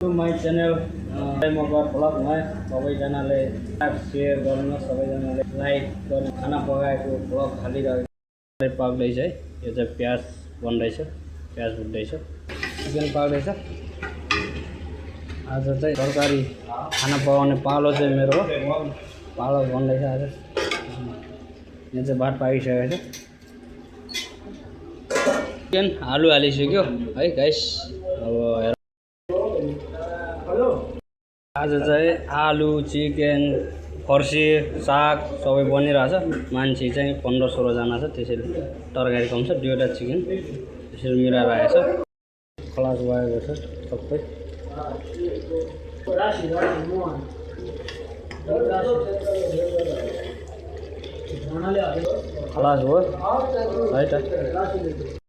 My channel Magar भ्लगमा सबैजनाले share गर्नु, सबैजनाले लाइक गर्नु। खाना पकाएको भ्लग हालिरहेको पाक्दैछ है। यो चाहिँ प्याज बन्दैछ, प्याज भुट्दैछ, चिकन पाक्दैछ। आज चाहिँ तरकारी खाना पकाउने पालो चाहिँ मेरो हो, पालो बन्दैछ आज। यहाँ चाहिँ भात पाकिसकेको छ, चिकन आलु हालिसक्यो है गाइस। अब आज चाहिँ आलु, चिकन, फर्सी, साग सबै बनिरहेछ। मान्छे चाहिँ 15-16 जना छ, त्यसैले तरकारी कम छ। 2वटा चिकन त्यसरी मिलाएर आएछ। खलास भएको छ सबै। खलास भयो है त।